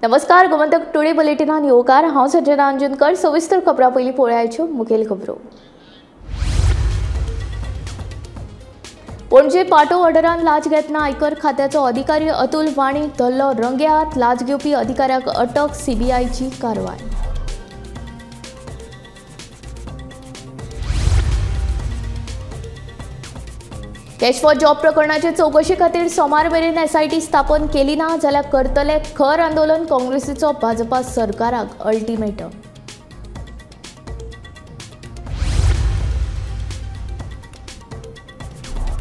नमस्कार, गोमंतक टुडे बुलेटिनान येवकार. हांव संजना अंजुनकर. सविस्तर खबरां पयलीं पळोवयाच्यो मुखेल खबरो. पणजे पाटो ऑर्डरान लाच घेतना आयकर खात्याचो अधिकारी अतुल वाणी धरलो रंगेहात. लाच घेवपी अधिकाऱ्याक अटक, सीबीआयची कारवाय. कॅश फॉर जॉब प्रकरणाचे चवकशे खातीर सोमार मेरेन एसआयटी स्थापन केली ना जाल्यार करतले खर आंदोलन. काँग्रेसीचो भाजपा सरकाराक अल्टिमेटम.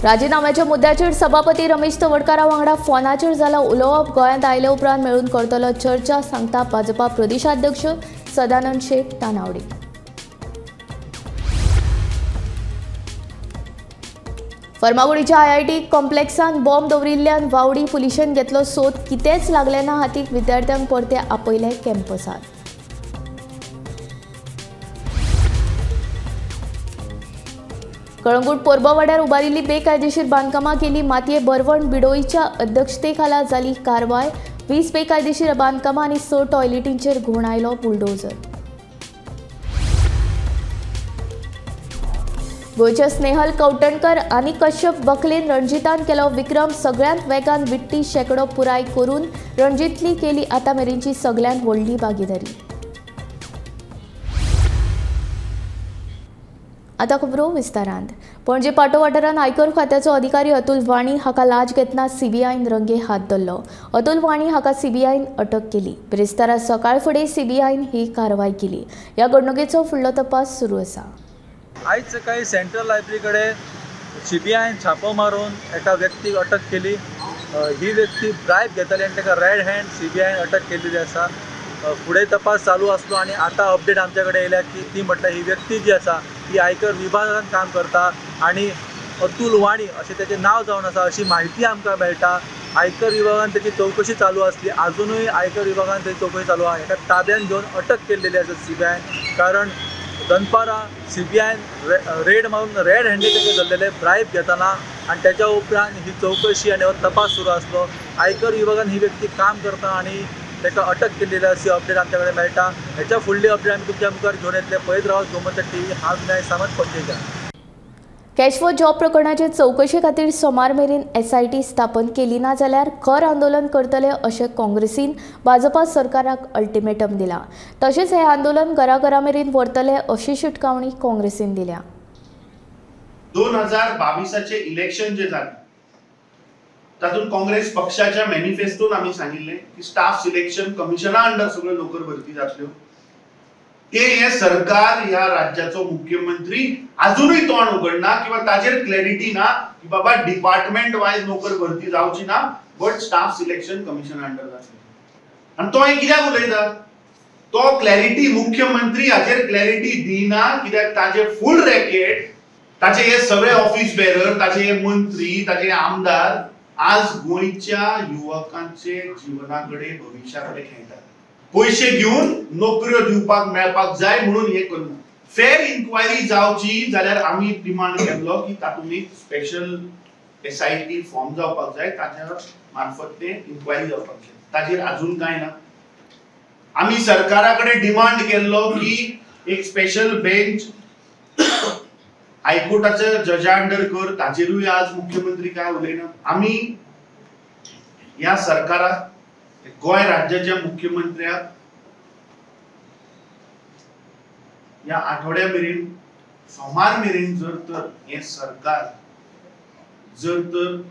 राजिनाम्याच्या मुद्द्याचेर सभापती रमेश तवडकारा वांगडा फोनाचेर जाला उलोवप. गोंयांत आयले उपरांत मेळून करतलो चर्चा, सांगता भाजपा प्रदेशाध्यक्ष सदानंद शेट तानावडे. फर्मागुडीच्या आयआयटी कॉम्प्लेक्सान बॉम्ब दवरिल्ल्यान वावडी पुलिशेन घेतलो सोद. कितेंच लागलें ना हातीक, विद्यार्थ्यांक परते आपयले कॅम्पसात. कळंगूट पोरबावाड्यार उबारिल्ली बेकायदेशीर बांदकामां केली मातये भरवण. बिडोईच्या अध्यक्षतेखाला जाली कारवाय. 20 बेकायदेशीर बांदकामां आनी 6 टॉयलेटींचेर घुंवडायलो बुलडोझर. गोंयच्या स्नेहल कवटणकर आनी कश्यप बकलेन रणजितान केलो विक्रम. सगळ्यांत वेगान विट्टी शेंकडो पुराय करून रणजितली केली आतां मेरेनची सगळ्यांत व्हडली भागीदारी. आतां खबरो विस्तारांत. पणजे पाटो वाठारांत आयकर खात्याचो अधिकारी अतुल वाणी हाका लाच घेतना सीबीआयन रंगे हात धरलो. अतुल वाणी हाका सीबीआयन अटक केली. बिरेस्तारा सकाळ फुडें सीबीआयन ही कारवाय केली. ह्या घडणुकेचो फुडलो तपास सुरू आसा. आयज सकाळी सेंट्रल लायब्ररी कडेन सीबीआयन छापो मारून एका व्यक्तीक अटक केली. ही व्यक्ती ब्रायब घेताली आनी ताका रेड हँड सीबीआयन अटक केल्ली आसा. फुडें तपास चालू आसलो आनी आतां अपडेट आमच्या कडेन येयल्या की ती म्हटल्यार ही व्यक्ती जी आसा ती आयकर विभागान काम करता आनी अतुल वाणी अशें तेचें नांव जावन आसा अशी म्हायती आमकां मेळटा. आयकर विभागान तेची चवकशी चालू आसली, आजुनूय आयकर विभागान तेची चवकशी चालू आसा. हेका ताब्यान घेवन अटक केल्लेली आसा सीबीआयन, कारण दनपारां सीबीआयन रेड मारून रेड हँडेड तेजे धरलेले ब्रायब घेतना आनी तेच्या उपरांत ही चवकशी आनी हो तपास सुरू आसलो. आयकर विभागान ही व्यक्ती काम करता आनी ताका अटक केल्ली अशी अपडेट आमच्या कडेन मेळटा. हेच्या फुडली अपडेट आमी तुमच्या मुखार घेवन येतले. पळयत रावत गोमंतक टीव्ही. हांव विनायक सामंत, पणजेच्यान. कॅश फॉर जॉब प्रकरणाचे चवकशे खातीर सोमार मेरेन एसआयटी स्थापन केली ना जाल्यार खर आंदोलन करतले अशें काँग्रेसीन भाजपा सरकाराक अल्टिमेटम दिला. तशेंच हें आंदोलन घराघरा मेरेन व्हरतले अशी शिटकावणी काँग्रेसीन दिल्या. 2022 इलेक्शन जे जालें तातूंत काँग्रेस पक्षाच्या मॅनिफेस्टोन आमी सांगिल्लें की स्टाफ सिलेक्शन कमिशना अंडर सगळ्यो नोकर भरती जातल्यो. ते हे सरकार, ह्या राज्याचो मुख्यमंत्री अजूनय तोंड उगडना किंवा ताजेर क्लॅरिटी ना की बाबा डिपार्टमेंट वायज नोकर भरती जावची ना, but staff selection commission under जातली. आनी तो हें कित्याक उलयता? तो क्लॅरिटी मुख्यमंत्री हाजेर क्लॅरिटी दिना कित्याक ताजे फूल रॅकेट, ताचे हे सगळे ऑफिस बेरर, ताचे हे मंत्री, ताचे आमदार आज गोंयच्या युवकांचे जिवना कडेन, भविश्या कडेन खेळटात. पयशे घेवन नोकऱ्यो दिवपाक मेळपाक जाय म्हणून हे करना. फेर इन्क्वायरी जावची जाल्यार आमी डिमांड केल्लो की तातूंत एक स्पेशल एसआयटी फॉर्म जावपाक जाय, ताच्या मार्फत ते इन्क्वायरी जावपाक जाय. ताजेर अजून कांय ना. आमी सरकारा कडेन डिमांड केल्लो की एक स्पेशल बेंच हायकोर्टाच्या जजा अंडर कर, ताजेरूय आज मुख्यमंत्री काय उलयना. आमी ह्या सरकाराक, गोंय राज्याच्या मुख्यमंत्र्याक ह्या आठवड्या मेरेन, सोमार मेरेन जर तर हें सरकार जर तर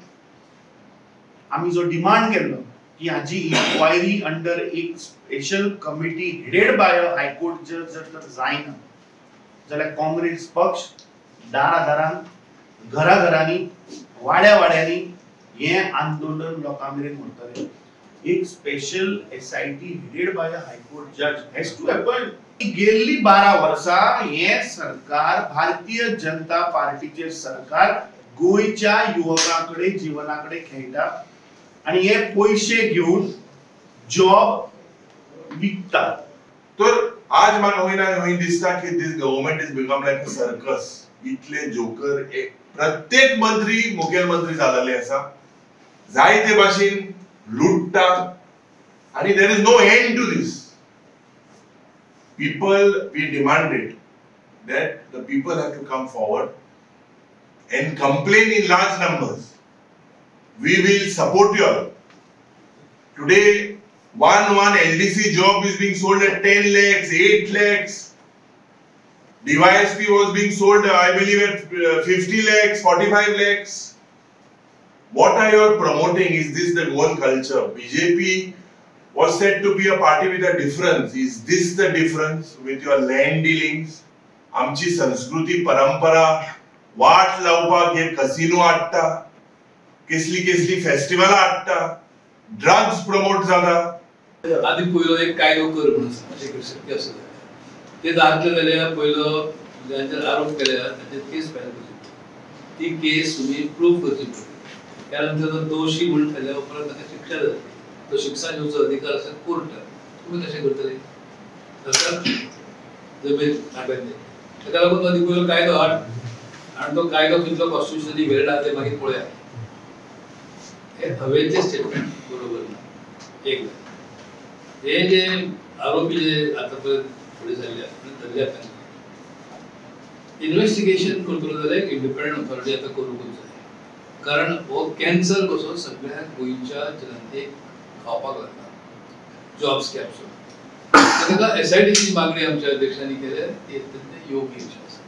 आमी जो डिमांड केल्लो की हाजी इन्क्वायरी अंडर एक special committee headed by a high court जज जर तर जायना जाल्यार काँग्रेस पक्ष दारा दारान, घरा घरांनी, वाड्या वाड्यांनी हें आंदोलन लोकां मेरेन व्हरतले. एक special SIT headed by a high court जज हॅज टू हॅपन. गेल्ली 12 वर्सां हें सरकार, भारतीय जनता पार्टीचें सरकार गोंयच्या युवकां कडेन, जिवना कडेन खेळटा आनी हे पयशे घेवन जॉब विकता. तर आज म्हाका खंय ना खंय दिसता की this government is become like a circus. इतले जोकर, प्रत्येक मंत्री मुखेलमंत्री जाल्ले आसा, जायते भाशेन लुट्टा, आनी there is no end to this. People, we demanded that the people have to come forward and complain in large numbers. We will support you all. Today, one LDC job is being sold at 10 lakhs, 8 lakhs. DYSP was being sold, I believe, at 50 lakhs, 45 lakhs. What are you promoting? Is this the Goan culture? BJP was said to be a party with a difference. Is this the difference with your land dealings? आमची संस्कृती परंपरा वाट लावपाक हे casino हाडटा, कसली कसली फेस्टिवलां हाडटा, ड्रग्स प्रमोट जाता. आदी पयलो एक कायदो कर म्हणून अशें शक्य आसता ते जातले जाल्यार पयलो जांचेर आरोप केल्या तांचेर केस फायल करची, ती केस तुमी प्रूव करची पडली. त्यानंतर तो दोशी म्हणून ठरल्या उपरांत ताका शिक्षा जाली, तो शिक्षा दिवचो अधिकार आसा कोर्टाक. तुमी कशें करतले? सरकार जमीन ताब्यांत दिली, ताका लागून आदी पयलो कायदो हाड आनी तो कायदो कितलो कॉन्स्टिट्युशनली व्हॅलिड आसा तें मागीर पळोवया. हे हवेचे स्टेटमेंट बरोबर ना. एक हे जे आरोपी जे आतापर्यंत फुडें जाल्ले धरले तांकां इन्वेस्टिगेशन करतलो जाल्यार इंडिपेंडंट ऑथॉरिटी आतां करूंकूच जाय, कारण हो कॅन्सर कसो सगळ्या गोंयच्या जनतेक खावपाक लागता, जॉब्स कॅप्सूल. ताका एसआयटीची मागणी आमच्या अध्यक्षांनी केल्या, ती अत्यंत योग्य आसा.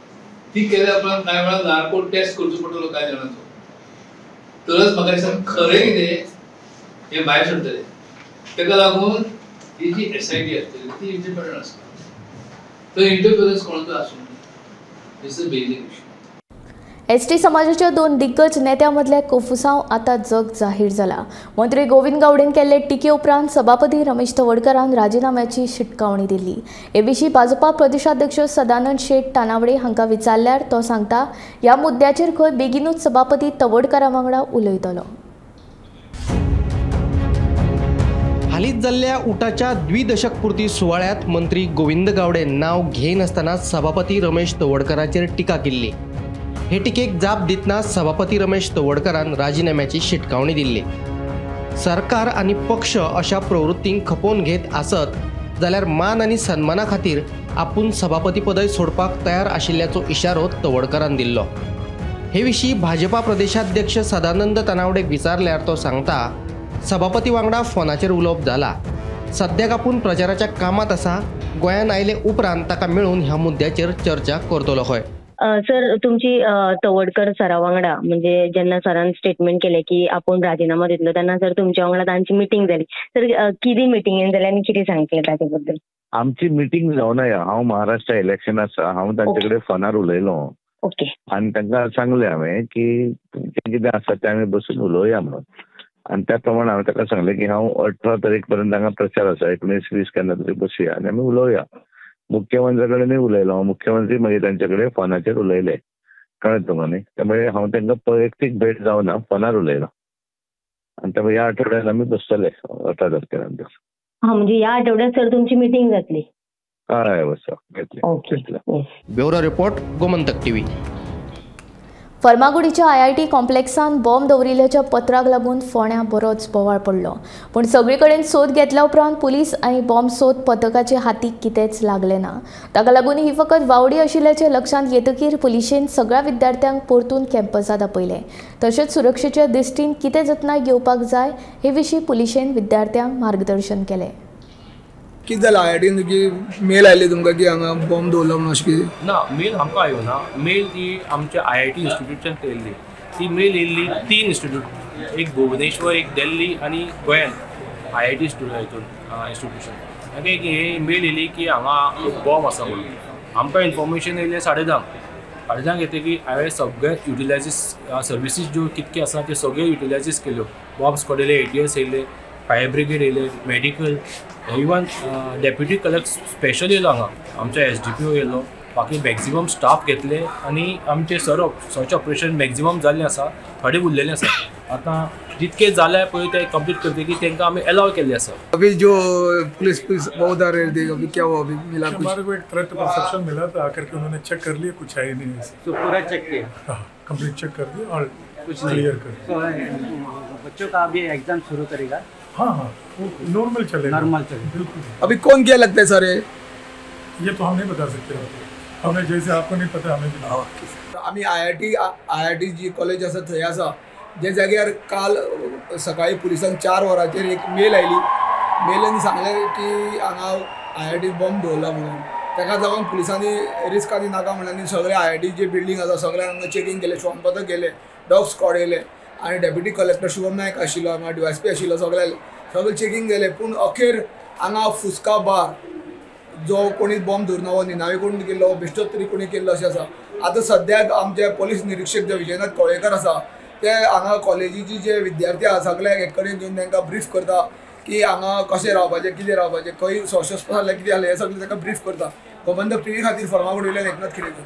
ती केल्या उपरांत कांय वेळार नार्को टेस्ट करचो पडटलो कांय जाणांचो, तरच म्हाका दिसता खरें कितें हें भायर सरतलें. ताका लागून ही जी एसआयटी आसतली ती इंडिपेंडंट आसता, तो इंटरफिरन्स कोणाचो आसूंक ना. This is basic issue. ST समाजाच्या दोन दिग्गज नेत्यां मदले कोफुसांव आतां जग जाहीर जाला. मंत्री गोविंद गावडेन केल्ले टिके उपरांत सभापती रमेश तवडकरान राजिनाम्याची शिटकावणी दिली. हे विशीं भाजपा प्रदेशाध्यक्ष सदानंद शेट तानावडे हांकां विचारल्यार तो सांगता, ह्या मुद्द्याचेर खंय बेगीनूच सभापती तवडकरा वांगडा उलयतलो. हालींच जाल्ल्या उटाच्या द्विदशकपूर्ती सुवाळ्यांत मंत्री गोविंद गावडे नांव घेयनासतना सभापती रमेश तवडकराचेर टिका केल्ली. हे टिकेक जाप दितना सभापती रमेश तवडकरान राजिनाम्याची शिटकावणी दिल्ली. सरकार आनी पक्ष अशा प्रवृत्तींक खपोवन घेत आसत जाल्यार मान आनी सन्माना खातीर आपूण सभापती पदय सोडपाक तयार आशिल्ल्याचो इशारो तवडकरान दिल्लो. हे विशीं भाजपा प्रदेशाध्यक्ष सदानंद तानावडेक विचारल्यार तो सांगता, सभापती वांगडा फोनाचेर उलोवप जाला, सद्याक आपूण प्रचाराच्या कामांत आसा, गोंयांत आयले उपरांत ताका मेळून ह्या मुद्द्याचेर चर्चा करतलो खंय. सर, तुमची तवडकर सरा वांगडा म्हणजे जेन्ना सरान स्टेटमेंट केलें की आपूण राजिनामो दितलो तेन्ना सर तुमच्या वांगडा तांची मिटींग जाली, सर कितें मिटींगेन जाली आनी कितें सांगतलें ताचे बद्दल? आमची मिटींग जावना, हांव महाराष्ट्र इलेक्शन आसा, हांव तांचे कडेन फोनार उलयलो. ओके. आनी तांकां सांगलें हांवें की तुमचें कितें आसा तें आमी बसून उलोवया म्हणून. आनी त्या प्रमाणे हांवें ताका सांगलें की हांव 18 तारीख पर्यंत हांगा प्रचार आसा, 19-20 केन्ना तरी बसया आनी आमी उलोवया. मुख्यमंत्र्या कडेनूय उलयलो, मुख्यमंत्री मागीर तांचे कडेन फोनाचेर उलयले, कळ्ळें तुमकां न्ही. त्यामुळे हांव तांकां वैयक्तीक भेट जावना, फोनार उलयलो. आनी त्यामुळे ह्या आठवड्यान आमी बसतले 18 तारखेर. हां, म्हणजे ह्या आठवड्यात सर तुमची मिटींग जातली? हय, बस. Bureau report, Gomantak TV. फर्मागुडीच्या IIT कॉम्प्लेक्सान बॉम्ब दवरिल्ल्याच्या पत्राक लागून फोंड्या बरोच बोवाळ पडलो, पूण सगळे कडेन सोद घेतल्या उपरांत पुलीस आनी बॉम्ब सोद पथकाचे हातीक कितेंच लागलें ना. ताका लागून ही फकत वावडी आशिल्ल्याचें लक्षांत येतकीर पुलिशेन सगळ्या विद्यार्थ्यांक परतून कॅम्पसांत आपयले. तशेंच सुरक्षेच्या दृश्टीन कितें जतनाय घेवपाक जाय हे विशीं पुलिशेन विद्यार्थ्यांक मार्गदर्शन केलें. कितें जालां आयआयटीन तुजी मेल आयली तुमकां की हांगा बॉम्ब दवरलो म्हणून अशें कितें? ना, मेल आमकां आयो ना. मेल ती आमच्या आयआयटी इन्स्टिट्यूटान येयल्ली. ती मेल येयल्ली 3 इन्स्टिट्यूट, एक भुवनेश्वर, एक दिल्ली आनी गोंयान आयआयटी हितून इन्स्टिट्यूशन. ताका एक हे मेल येयली की हांगा एक बॉम्ब आसा म्हणून. आमकां इन्फॉर्मेशन येयलें 10:30. 10:30 येतकीर हांवें सगळे युटिलायजीस सर्विसीस ज्यो कितके आसा त्यो सगळे युटिलायजीस केल्यो. बॉम्ब स्क्वॉड येयले, एटीएस येयले, फायर ब्रिगेड येयले, medical, even deputy collector special येयलो हांगा, आमचो एसडीपीओ येयलो, बाकी मॅक्झिमम स्टाफ घेतले आनी आमचे सर्च ऑपरेशन मॅक्झिमम जाल्लें आसा, थोडे उरलेलें आसा. आतां जितके जाले पळय ते कंप्लीट करतकीर तांकां आमी एलाव केल्ले आसा. अभी जो पुलिस पुलिस बहुत आ रहे थे, अभी क्या हुआ? अभी मिला कुछ? हमारे को एक थ्रेट परसेप्शन मिला था, आकर के उन्होंने चेक कर लिया, कुछ है ही नहीं। तो पूरा चेक किया? हाँ, कंप्लीट चेक कर दिया और कुछ क्लियर कर दिया। तो बच्चों का अभी एग्जाम शुरू करेगा? हाँ हाँ, वो नॉर्मल चलेगा, नॉर्मल चलेगा बिल्कुल। अभी कौन क्या लगता है सर? ये तो हम नहीं बता सकते, हमें जैसे आपको नहीं पता हमें भी नहीं। आमी I I T G college आसा थंय आसा, जे जाग्यार काल सकाळी पुलिसांक 4 वरांचेर एक मेल आयली. मेलन सांगलें की हांगा आय I T bomb दवरला म्हणून. ताका लागून पुलिसांनी रिस्क आनी नाका म्हणून सगळे I I T J building आसा सगळे हांगा चॅकींग केलें, श्वानपथक गेलें, डॉग स्क्वॉड येयले आनी डेप्युटी कलेक्टर शुभम नायक आशिल्लो हांगा, डीवायएसपी आशिल्लो, सगळे सगळे चॅकींग केलें. पूण अखेर हांगा फुस्का बार जो कोणी बॉम्ब दवरना हो निनावी कोणी केल्लो, बेश्टोच तरी कोणी केल्लो अशें आसा. आतां सद्याक आमचे पोलीस निरिक्षक जे विजयनाथ कोळेकर आसा ते हांगा कॉलेजीचे जे विद्यार्थी आसा सगळ्यांक एक कडेन घेवन तांकां ब्रीफ करता की हांगा कशें रावपाचें, कितें रावपाचें, खंय संशयास्पद जाल्यार कितें जालें, हें सगळें तांकां ब्रीफ करता. गोमंतक टीव्ही खातीर फर्मागुडयेंतल्यान एकनाथ खेडेकर.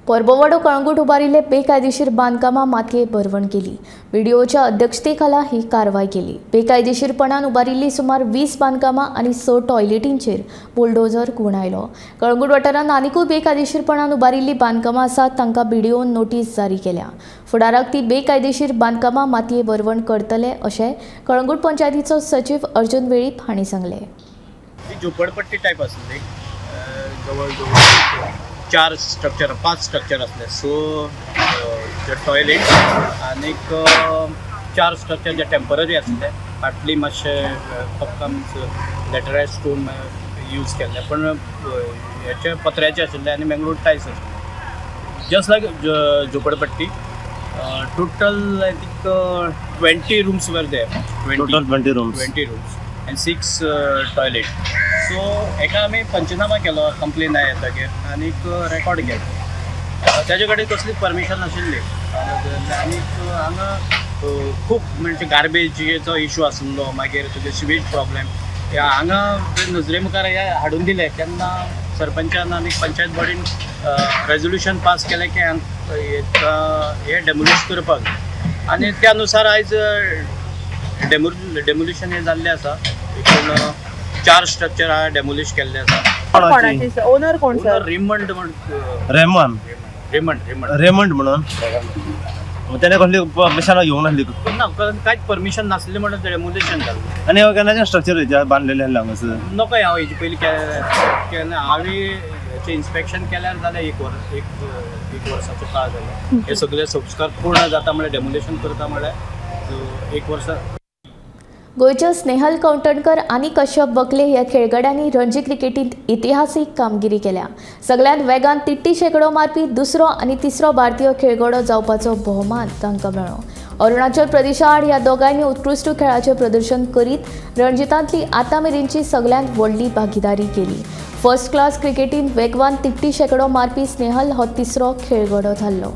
परबोवाडो कळंगूट उबारिल्ले बेकायदेशीर बांदकामां मातये भरवण केली. बीडीओच्या अध्यक्षतेखाला ही कारवाय केली. बेकायदेशीरपणान उबारिल्ली सुमार 20 बांदकामां आनी 6 टॉयलेटींचेर बुलडोजर घुंवडायलो. कळंगूट वाठारांत आनिकूय बेकायदेशीरपणान उबारिल्ली बांदकामां आसात, तांकां बीडीओन नोटीस जारी केल्या. फुडाराक ती बेकायदेशीर बांदकामां मातये भरवण करतले अशें कळंगूट पंचायतीचो सचीव अर्जुन वेळीप हांणी सांगलें. झोपडपट्टी टायप आसली, जवळ जवळ 4 स्ट्रक्चर 5 स्ट्रक्चर असले, 6 टॉयलेट आनीक 4 स्ट्रक्चर जे टेम्पररी आसले. फाटली मातशे फक्त लॅटरायज स्टोन यूज केल्ले, पण हेचे पत्र्याचे आशिल्ले आनी मँगलोर टायल्स आशिल्ले. जस्ट लायक झोपडपट्टी. Total I think 20 rooms were there. Total 20 rooms, 20 rooms and 6 toilet. So एका आमी पंचनामा केलो, कंप्लेन येतकीर आनीक रेकॉर्ड केलो. ताजे कडेन कसलीच परमिशन नाशिल्ली आनीक हांगा खूब म्हणजे गार्बेजीचो इशू आसलो, मागीर तुगे सिवेज प्रॉब्लेम हांगा नजरे मुखार हे हाडून दिले तेन्ना सरपंचान आनी पंचायत बॉडीन रेजोल्युशन पास केलें की हे डेमोलिश करपाक, आनी त्या नुसार आयज डेमोलिशन हें जाल्लें आसा. एकूण 4 स्ट्रक्चर हा डेमोलिश केल्ले आसा. ओनर कोण sir? Raymond Raymond Raymond Raymond Raymond म्हणून त्याने कसली परमिशन घेवंक नासली ना, कांयच परमिशन नासलें म्हणून डेमोलिशन जालें. आनी केन्नाच्यान स्ट्रक्चर बांदलेलें हांगासर नको हांव हेजे पयलीं केन्ना हांवें हेचें इन्स्पेक्शन केल्यार जालें एक वर्साचो काळ जालो. हे सगळे संस्कार पूर्ण जाता म्हळ्यार डेमोलिशन करता म्हळ्यार 1 वर्सा. गोंयच्या स्नेहल कवठणकर आनी कश्यप बकले ह्या खेळगड्यांनी रणजी क्रिकेटींत इतिहासीक कामगिरी केल्या. सगल्यांत वेगान 33 शेंकडो मारपी दुसरो आनी तिसरो भारतीय खेळगडो जावपाचो भोवमान तांकां मेळ्ळो. अरुणाचल प्रदेशा आड ह्या दोगांयनी उत्कृश्ट खेळाचें प्रदर्शन करीत रणजीतांतली आतां मेरेनची सगल्यांत व्हडली भागीदारी केली. फर्स्ट क्लास क्रिकेटींत वेगवान 33 शेंकडो मारपी स्नेहल हो तिसरो खेळगडो थारलो.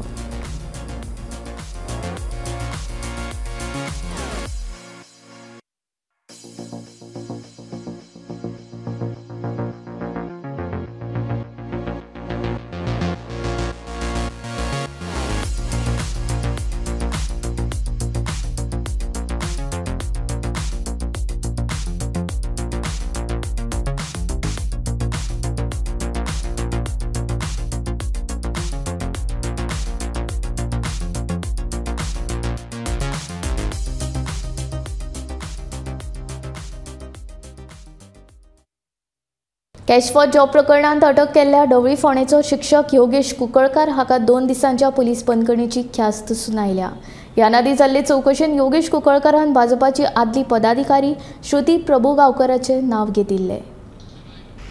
कॅश फॉर जॉब प्रकरणांत अटक केल्ल्या ढवळी फोंडेचो शिक्षक योगेश कुंकळकार हाका 2 दिसांच्या पुलीस बंदखणीची ख्यास्त सुनायल्या. ह्या आदीं जाल्ले चवकशेन योगेश कुंकळकारान भाजपाची आदली पदाधिकारी श्रुती प्रभू गांवकराचें नांव घेतिल्लें.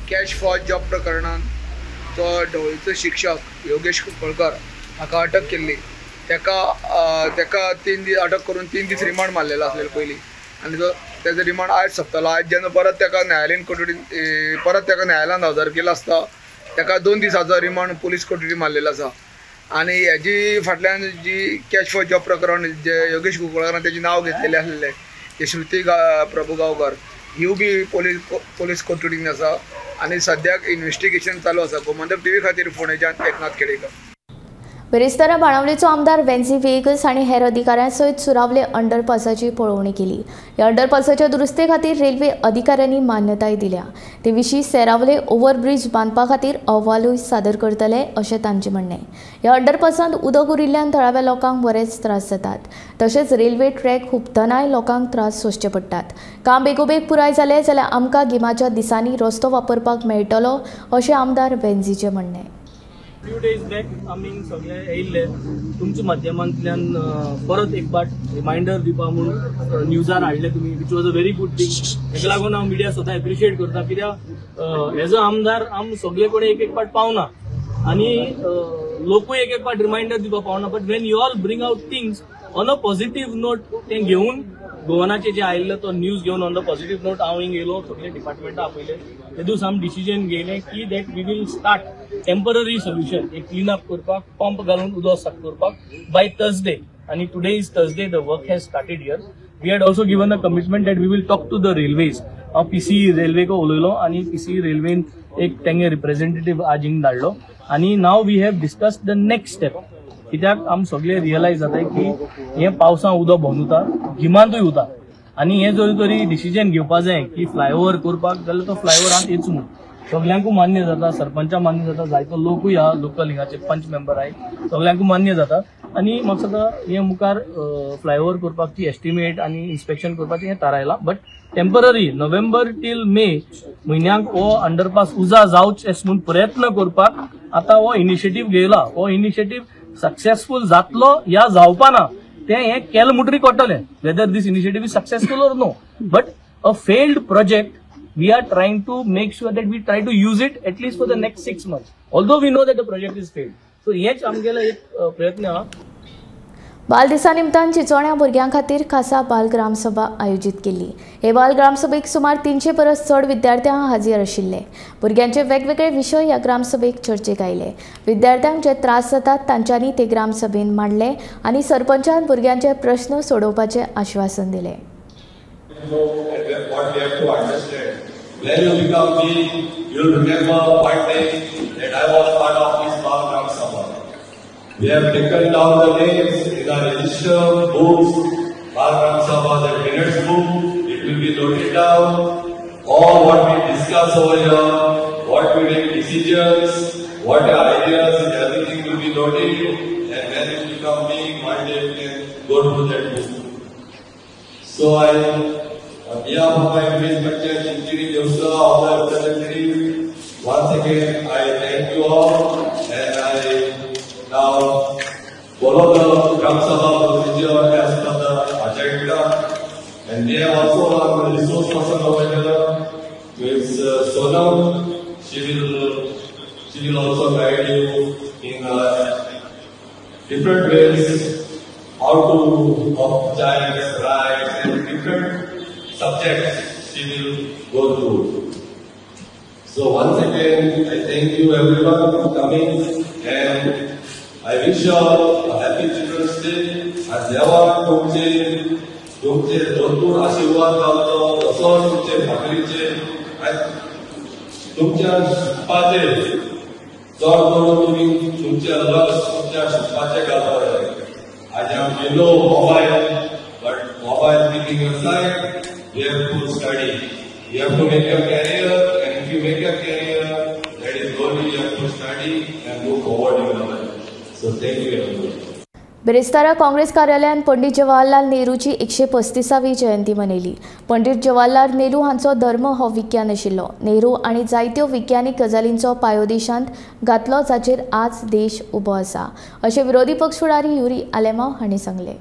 कॅश फॉर जॉब प्रकरणांत तो ढवळीचो शिक्षक योगेश कुंकळकार हाका अटक केल्ली. ताका 3 दीस अटक करून 3 दीस रिमांड मारलेलो आसलेलो पयलीं आनी तो तेजो रिमांड आयज सोंपतलो. आयज जेन्ना परत ताका न्यायालयीन कोठडीन परत ताका न्यायालयान हजर केलो आसता ताका 2 दिसाचो रिमांड पुलीस कोठडी मारलेलो आसा. आनी हेजी फाटल्यान जी कॅश फॉर जॉब प्रकरण जे योगेश कुंकळकारान तेजें नांव घेतलेलें आसलें ते श्रुती प्रभू गांवकर ह्यूय बी पोलीस कोठडीन आसा आनी सद्याक इन्वेस्टिगेशन चालू आसा. गोमंतक टीव्ही खातीर फोंडेच्यान एकनाथ खेडेकर. बिरेस्तारा बाणावलेचो आमदार वेन्झी व्हिएगस आनी हेर अधिकाऱ्यां सयत सुरावले अंडरपासाची पळोवणी केली. ह्या अंडरपासाच्या दुरुस्ते खातीर रेल्वे अधिकाऱ्यांनी मान्यताय दिल्या. ते विशीं सेरावले ओव्हरब्रीज बांदपा खातीर अहवालूय सादर करतले अशें तांचें म्हणणें. ह्या अंडरपासांत उदक उरिल्ल्यान थळाव्या लोकांक बरेच त्रास जातात. तशेंच रेल्वे ट्रॅक हुपतनाय लोकांक त्रास सोंसचे पडटात. काम बेगोबेग पुराय जालें जाल्यार आमकां गिमाच्या दिसांनी रस्तो वापरपाक मेळटलो अशें आमदार वेन्झीचें म्हणणें. फ्यू डेज बॅक आमी सगळे येयल्ले तुमच्या माध्यमांतल्यान परत एक पाट रिमायंडर दिवपा म्हूण न्यूजार हाडले तुमी, which was a very good thing. हेका लागून हांव मिडिया स्वता एप्रिशिएट करता, कित्याक एज अ आमदार आम सगळे कडेन एक एक पाट पावना आनी लोकूय एक एक पाट रिमायंडर दिवपा पावना. But when you all bring out things on a positive note, तें घेवन गोवनाचे जे आयिल्लो तो न्यूज घेवन ऑन the positive note हांव हिंग येयलो, सगळे डिपार्टमेंटां आपयले. ते दीस आमी डिसिजन घेयलें की that we will start temporary solution, एक क्लीन अप करपाक, पंप घालून उदक साफ करपाक बाय थर्सडे. आनी today is Thursday, the work has started here. We had also given a commitment that we will talk to the railways. हांव PCE रेल्वेक उलयलो आनी पीसीई रेल्वेन एक तेंगे रिप्रेझेंटेटिव्ह आज हिंग धाडलो आनी now we have discuss the next step. कित्याक आम सगळे रियलायज जाता की हे पावसां उदक भोंवन उरता, गिमांतूय उरता आनी हे जरी तरी डिसिजन घेवपा जाय की फ्लायओवर करपाक जाल्यार तो फ्लायओवर आमी येच म्हूण सगळ्यांकूय मान्य जाता, सरपंचा मान्य जाता, जायतो लोकूय आहा लोकल हिंगाचे पंच मेंबर आहाय, सगळ्यांकूय मान्य जाता. आनी म्हाका दिसता हे मुखार फ्लायओवर करपाची एस्टिमेट आनी इन्स्पेक्शन करपाचें हें थारायलां. बट टेम्पररी नोव्हेंबर टील मे म्हयन्याक हो अंडरपास उजा जावचें म्हूण प्रयत्न करपाक आतां हो इनिशिएटीव घेयला. हो इनिशिएटीव सक्सेसफूल जातलो या जावपा ना तें हें केलें म्हणटरी कळटलें, whether this initiative is successful or no. But a failed project we are trying to make sure that we try to use it at least for the next 6 months, although we know that the project is failed. So हेच आमगेलो एक प्रयत्न आहा. बाल दिसा निमतान चिंचोण्या भुरग्यां खातीर खासा बाल ग्रामसभा आयोजीत केल्ली. हे बाल ग्रामसभेक सुमार 300 परस चड विद्यार्थ्यां हाजीर आशिल्ले. भुरग्यांचे वेगवेगळे विशय ह्या ग्रामसभेक चर्चेक आयले. विद्यार्थ्यांक जे त्रास जातात तांच्यांनी ते ग्रामसभेन मांडले आनी सरपंचान भुरग्यांचे प्रश्न सोडोवपाचें आश्वासन दिलें. When you become big, you'll remember one day that I was part of this Bal Gram Sabha. We have taken down the names in our register books, Bal Gram Sabha, the minutes book, it will be noted down. All what we discuss over here, what we make decisions, what are ideas, everything will be noted. And when you become big, one day you can go to that book. So I, on behalf of my village panchayat Chinchini Devsa, all the representatives, once again I thank you all, and I now follow the Gram Sabha procedure as per the agenda. And we have also our resource person over here, who is Sonam. She will also guide you in different ways how to of child's rights and different subjects she will go through. So once again, I thank you everyone for coming, and I wish you all a happy Children's Day. And देवान तुमचे तुमचे भरपूर आशीर्वाद गावचो, तसोच तुमचे भाकरीचे आनी तुमच्या शिकपाचेर चड करून तुमी तुमचे लक्ष तुमच्या शिकपाचेर घालपाक जाय. आज आमचे लो mobile, but mobile keeping aside, you have to study. You have to make your career, and if you make your career, that is only you have to study and move forward in your life. So thank you everyone. बिरेस्तारा काँग्रेस कार्यालयान पंडित जवाहरलाल नेहरूची 135वी जयंती मनयली. पंडित जवाहरलाल नेहरू हांचो धर्म हो विज्ञान आशिल्लो. नेहरू आनी जायत्यो विज्ञानीक गजालींचो पायो देशांत घातलो जाचेर आज देश उबो आसा, अशें विरोधी पक्ष फुडारी युरी आलेमाव हांणी सांगलें.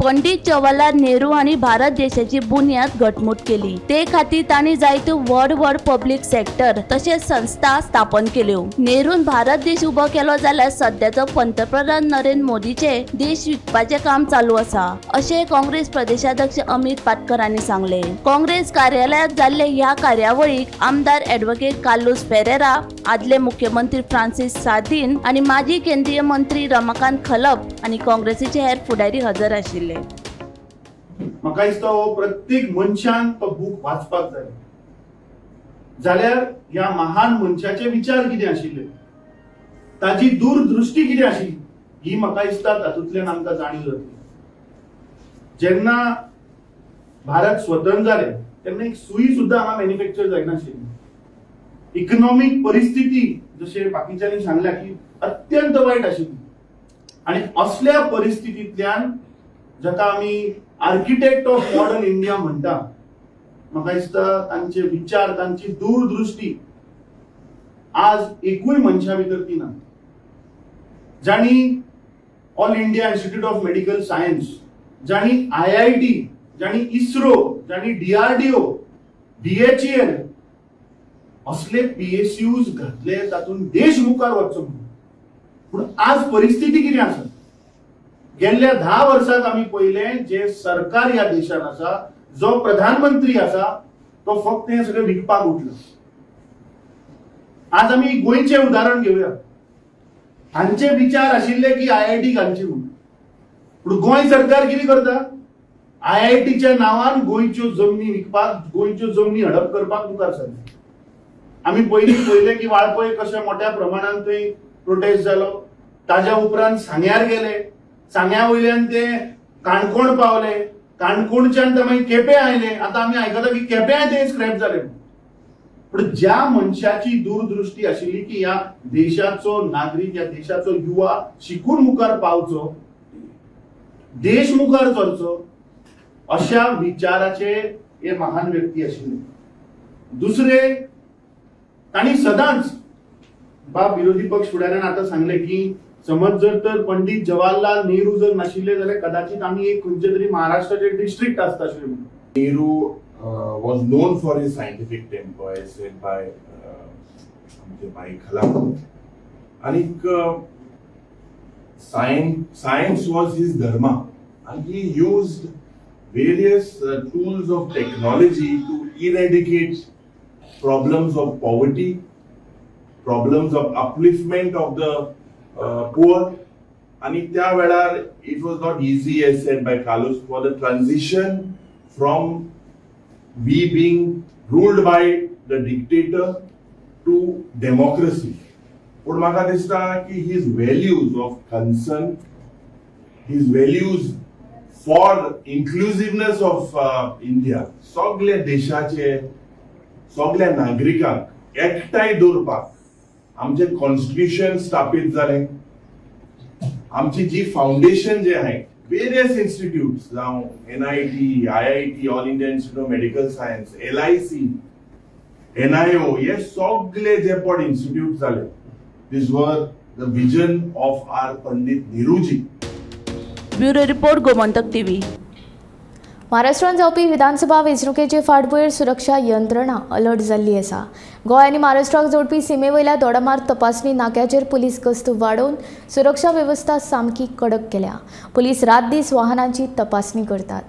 पंडित जवाहरलाल नेहरू हांणी भारत देशाची बुन्याद घटमूट केली. ते खातीर तांणी जायत्यो व्हड व्हड पब्लीक सेक्टर तशेंच संस्था स्थापन केल्यो. नेरून भारत देश उबो केलो जाल्यार सद्याचो पंतप्रधान नरेंद्र मोदीचे देश विकपाचें काम चालू आसा, अशें काँग्रेस प्रदेशाध्यक्ष अमित पाटकर हांणी सांगलें. काँग्रेस कार्यालयांत जाल्ले ह्या कार्यावळीक आमदार ॲडव्होकेट कार्लुस फेरेरा, आदले मुख्यमंत्री फ्रांसीस सार्दीन आनी माजी केंद्रीय मंत्री रमाकांत खलप आनी काँग्रेसीचे हेर फुडारी हजर आशिल्ले. म्हाका दिसता हो प्रत्येक मनशान तो बूक वाचपाक जाय. जाल्यार ह्या महान मनशाचे विचार कितें आशिल्ले, ताजी दूरदृष्टी कितें आशिल्ली ही म्हाका दिसता तातूंतल्यान आमकां जाणीव जातली. जेन्ना भारत स्वतंत्र जालें तेन्ना एक सुई सुद्दां हांगा मॅन्युफॅक्चर जायनाशिल्ली. इकॉनॉमीक परिस्थिती जशें बाकीच्यांनी सांगल्या की अत्यंत वायट आशिल्ली आनी असल्या परिस्थितींतल्यान जाका आमी आर्किटेक्ट ऑफ मॉडर्न इंडिया म्हणटा, म्हाका दिसता तांचे विचार, तांची दूरदृष्टी आज एकूय मनशा भितर ती ना. जांणी All India Institute of Medical Science, जांणी IIT, जांणी इस्रो, जांणी DRDO, BHEL असले PSUs घातले तातूंत देश मुखार वचचो म्हणून. पूण आज परिस्थिती कितें आसा, गेल्ल्या 10 वर्सांत आमी पळयलें जे सरकार ह्या देशान आसा, जो प्रधानमंत्री आसा तो फक्त हें सगळें विकपाक उठलो. आज आमी गोंयचें उदाहरण घेवया. हांचे विचार आशिल्ले की IIT घालची म्हणून, पूण गोंय सरकार कितें करता, IITच्या नांवान गोंयच्यो जमनी विकपाक, गोंयच्यो जमनी हडप करपाक मुखार सरले. आमी पयलीं पळयलें की वाळपय कशें मोठ्या प्रमाणान थंय प्रोटेस्ट जालो, ताज्या उपरांत सांग्यार गेले, सांग्या वयल्यान ते काणकोण पावले, काणकोणच्यान ते मागीर केपें आयले. आतां आमी आयकता की केप्यां ते स्क्रॅप जाले. पूण ज्या मनशाची दूरदृष्टी आशिल्ली की ह्या देशाचो नागरीक, ह्या देशाचो युवा शिकून मुखार पावचो, देश मुखार चलचो, अशा विचाराचे हे महान व्यक्ती आशिल्ले. दुसरे, तांणी सदांच बाब विरोधी पक्ष फुडाऱ्यान आतां सांगलें की समज जर तर पंडित जवाहरलाल नेहरू जर नाशिल्ले जाल्यार कदाचित आमी एक खंयचे तरी महाराष्ट्राचे डिस्ट्रिक्ट आसता आशिल्ले म्हणून. Nehru was known for his scientific temper, as said by आमचे भाई खलाम. आनीक science was his dharma and he used various tools of technology to eradicate problems of poverty, problems of upliftment of the poor. आणि त्या वेळार it was not easy, as said by Carlos, for the transition from we being ruled by the dictator to democracy. पूण म्हाका दिसता की his values of concern, his values for inclusiveness of India, सगल्या देशाचे सगल्या नागरिकांक एकठांय दवरपाक आमचें कॉन्स्टिट्यूशन स्थापीत जालें. आमची जी फावंडेशन जे आहे वेरियस इन्स्टिट्यूट्स जावं NIT, IIT, All India Institute of Medical Science, LIC, NIO, हे सगळे जे पण इन्स्टिट्यूट जाले, this were the vision of our Pandit Nehruji. Bureau report, Gomantak TV. महाराष्ट्रांत जावपी विधानसभा वेंचणुकेचे फाटभुंयेर सुरक्षा यंत्रणा अलर्ट जाल्ली आसा. गोंय आनी महाराष्ट्राक जोडपी सीमेवयल्या दोडामार्ग तपासणी नाक्याचेर पुलीस गस्त वाडोवन सुरक्षा वेवस्था सामकी कडक केल्या. पुलीस रात दीस वाहनांची तपासणी करतात.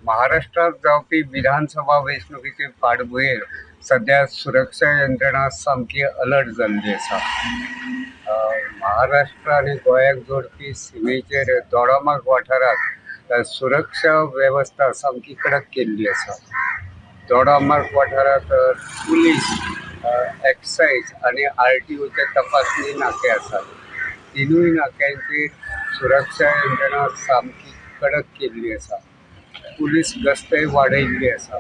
महाराष्ट्रात जावपी विधानसभा वेंचणुकेचे फाटभुंयेर सध्या सुरक्षा यंत्रणा सामकी अलर्ट जाल्ली आसा. महाराष्ट्र आनी गोंयाक जोडपी सीमेचेर दोडामार्ग वाठारांत सुरक्षा वेवस्था सामकी कडक केल्ली आसा. दोडामार्ग वाठारांत पुलीस, एक्सायज आनी RTOचे तपासणी नाके आसात. तिनूय नाक्यांचेर सुरक्षा यंत्रणा सामकी कडक केल्ली आसा. पुलीस गस्तय वाडयल्ली आसा.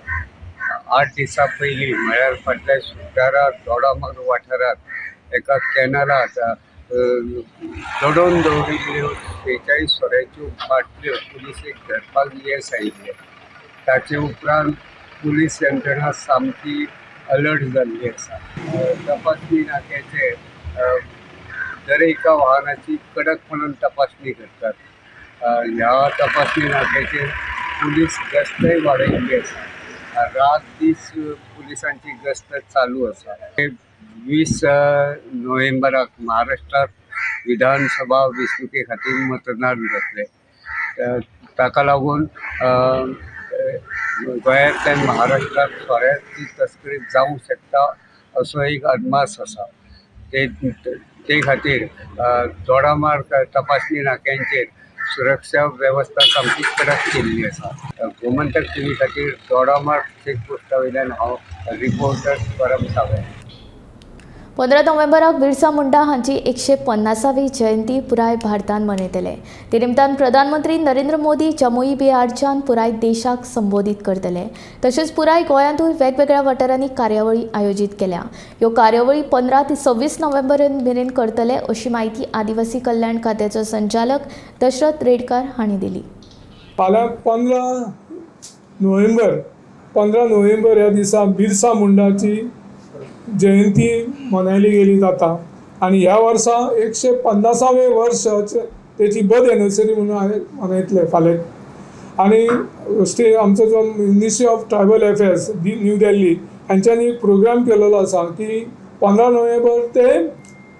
8 दिसां पयलीं म्हळ्यार फाटल्या शुक्रारा दोडामार्ग वाठारांत एका कॅनलांत दडोवन दवरिल्ल्यो 46 सोऱ्याच्यो बाटल्यो पुलिसेक धरपाक येस आयिल्लें. ताचे उपरांत पुलीस यंत्रणा सामकी अलर्ट जाल्ली आसा. तपासणी नाक्याचे दर एका वाहनाची कडकपणान तपासणी करतात. ह्या तपासणी नाक्याचेर पुलीस गस्तय वाडयल्ली आसा. रात दीस पुलिसांची गस्त चालू आसा. 20 नोव्हेंबराक महाराष्ट्रात विधानसभा वेंचणुके खातीर मतदान जातलें. ताका लागून गोंयांतल्यान महाराष्ट्रात सोऱ्याची तस्करी जावंक शकता असो एक अदमास आसा. ते खातीर दोडामार्ग तपासणी नाक्यांचेर सुरक्षा वेवस्था सामकी कडक केल्ली आसा. गोमंतक टीव्ही खातीर दोडामार्ग चेकपोस्टा वयल्यान हांव रिपोर्टर परम सावंत. 15 नोव्हेंबराक बिरसा मुंडा हांची 150वी जयंती पुराय भारतान मनयतले. ते निमतान प्रधानमंत्री नरेंद्र मोदी जमुई बिहारच्यान पुराय देशाक संबोधीत करतले. तशेंच पुराय गोंयांतूय वेगवेगळ्या वाठारांनी कार्यावळी आयोजीत केल्या. ह्यो कार्यावळी 15 ते 26 नोव्हेंबर मेरेन करतले अशी म्हायती आदिवासी कल्याण खात्याचो संचालक दशरथ रेडकर हांणी दिली. फाल्यां 15 नोव्हेंबर ह्या दिसा बिरसा मुंडाची जयंती मनयली गेली जाता आनी ह्या वर्सा 150वें वर्स तेची बर्थ एनिवर्सरी म्हणून मनयतले फाल्यां. आनी आमचो जो ministry of tribal affairs New Delhi हांच्यांनी एक प्रोग्राम केलेलो आसा की 15 नोव्हेंबर ते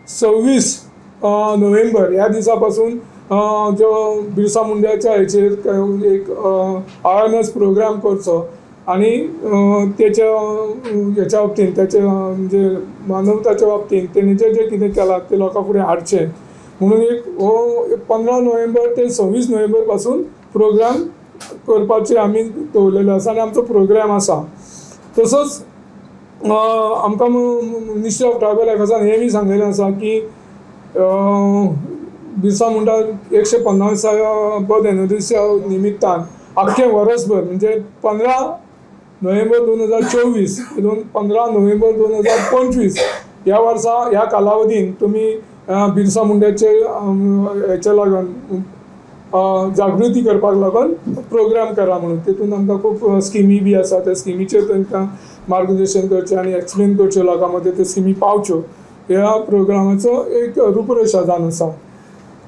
26 नोव्हेंबर ह्या दिसा पासून जो बिरसा मुंड्याच्या हेचेर एक अवेरनेस प्रोग्राम करचो आनी तेच्या हेच्या बाबतीन तेच्या म्हणजे मानवताच्या बाबतीन तेणी जें जें कितें केलां तें लोकां फुडें हाडचें म्हणून एक हो 15 नोव्हेंबर ते 26 नोव्हेंबर पासून प्रोग्राम करपाचे आमी दवरलेले आसा आनी आमचो प्रोग्राम आसा. तसोच आमकां मिनिस्ट्री ऑफ ट्रायबल अफेर्सान हें बी सांगलेलें आसा की बिरसा मुंडा 150व्या बर्थ एनिवर्सरीच्या निमित्तान आख्खें वर्सभर म्हणजे 15 नोव्हेंबर 2024 दोन 15 नोव्हेंबर 2025 ह्या वर्सा ह्या कालावधीन तुमी बिरसा मुंड्याचे हेच्या लागून जागृती करपाक लागून प्रोग्राम करा म्हणून. तितून आमकां खूब स्किमी बी आसा, त्या स्किमीचेर तांकां मार्गदर्शन करचें आनी एक्सप्लेन करच्यो लोकां मदीं त्यो स्किमी पावच्यो. ह्या प्रोग्रामाचो एक रुपरेशा जावन आसा.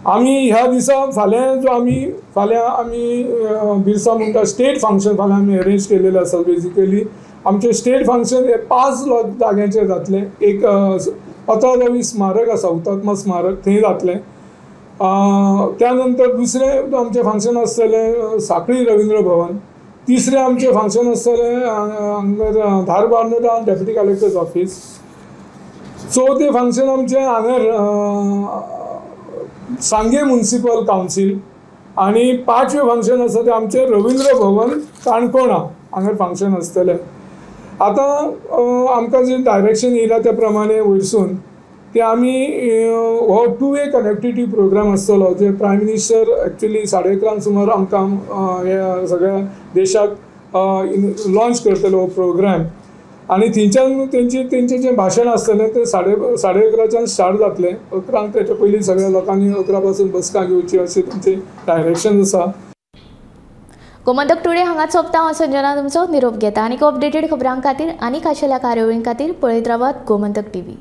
आमी ह्या दिसा फाल्यां जो आमी फाल्यां आमी बिरसा मुंडा स्टेट फंक्शन फाल्यां आमी अरेंज केलेलें आसा. बेजिकली आमचें स्टेट फंक्शन हे 5 जाग्यांचेर जातलें. एक पत्रादेवी स्मारक आसा, हुतात्मा स्मारक, थंय जातलें. त्या नंतर दुसरें आमचें फंक्शन आसतलें साखळी रविंद्र भवन. तिसरें आमचें फंक्शन आसतलें हांगा धारबांदोडा डेप्युटी कलेक्टर्स ऑफिस. चवथें फंक्शन आमचें हांगर सांगे म्युनिसिपल कावन्सील. आनी 5वें फंक्शन आसा तें आमचें रविंद्र भवन काणकोणा हांगर फंक्शन आसतलें. आतां आमकां जें डायरेक्शन येयलां त्या प्रमाणे वयरसून ते आमी हो 2-वे कनेक्टिविटी प्रोग्राम आसतलो जे प्रायम मिनिस्टर एक्चुली 11:30 सुमार आमकां हे सगळ्या देशाक लॉन्च करतलो हो प्रोग्राम. आनी थंयच्यान तेंचे तेंचें जें भाशण आसतलें तें 11:30च्यान स्टार्ट जातलें. 11 तेच्या पयलीं सगळ्या लोकांनी 11 पासून बसका घेवची अशें तेंचें डायरेक्शन आसा. गोमंतक टुडे हांगा सोंपता. हांव संजना तुमचो निरोप घेता. आनीक अपडेटेड खबरां खातीर आनी खाशेल्या कार्यावळीं खातीर पळयत रावात गोमंतक टीव्ही.